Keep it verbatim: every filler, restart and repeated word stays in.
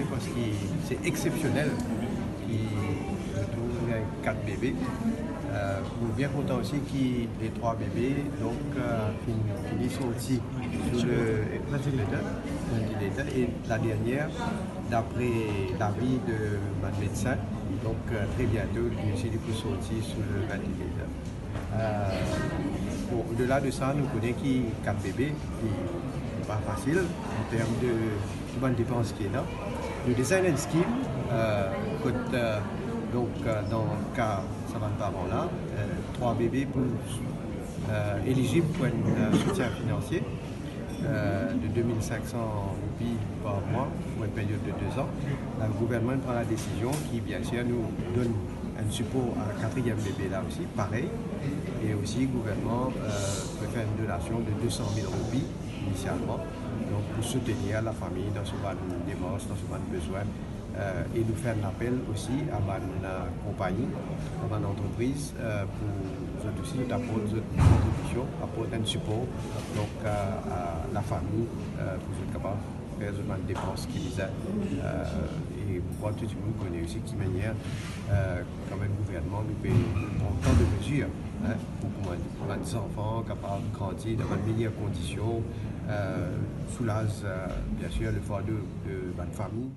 Parski se exsepsionel ki nou trouv kat bebe. Euh, nou bien kontan osi ki le trwa bebe, donk, euh, finn, fini sorti sou le ventilater, ventilater, e la dernier, dapre lavi de bann medsin, donk, euh, tre biento, li osi, li pou sorti sou le ventilater. Euh, bon, odela de sa, nou kone ki kat bebe, ki pa fasil an term de tou bann depans ki ena. Nou deza ena enn skim, euh, kot, euh, donk, euh, dan ka sa bann paran la, euh, trwa bebe pou, euh, elizib pou enn, euh, soutien finansie, euh, de de mil sink san roupi par mwa pou enn period de de zan. La, gouvernman pran la desizion ki, biensir, nou donn enn sipor a katriem bebe la osi, parey. E osi, gouvernman, euh, pe fer enn donasion de de san mil roupi inisialman, donk, pou soutenir lafami dan so bann demars, dan so bann bezwin. Euh, e nou fer enn lapel osi a bann, euh, konpagni, a bann antrepriz, euh, pou zot osi, zot aport zot kontribision, aport enn sipor, donk, a, a lafami, euh, pou zot kapav fer zot bann depans ki bizin. Euh, e pou tou dimoun kone osi ki manier, euh, kanmem gouvernman, nou pe pran tan de mezir, hein, pou kouma bann zanfan kapav grandi dan bann meyer kondision, euh, soulaz, euh, biensir, lefar de, de bann fami.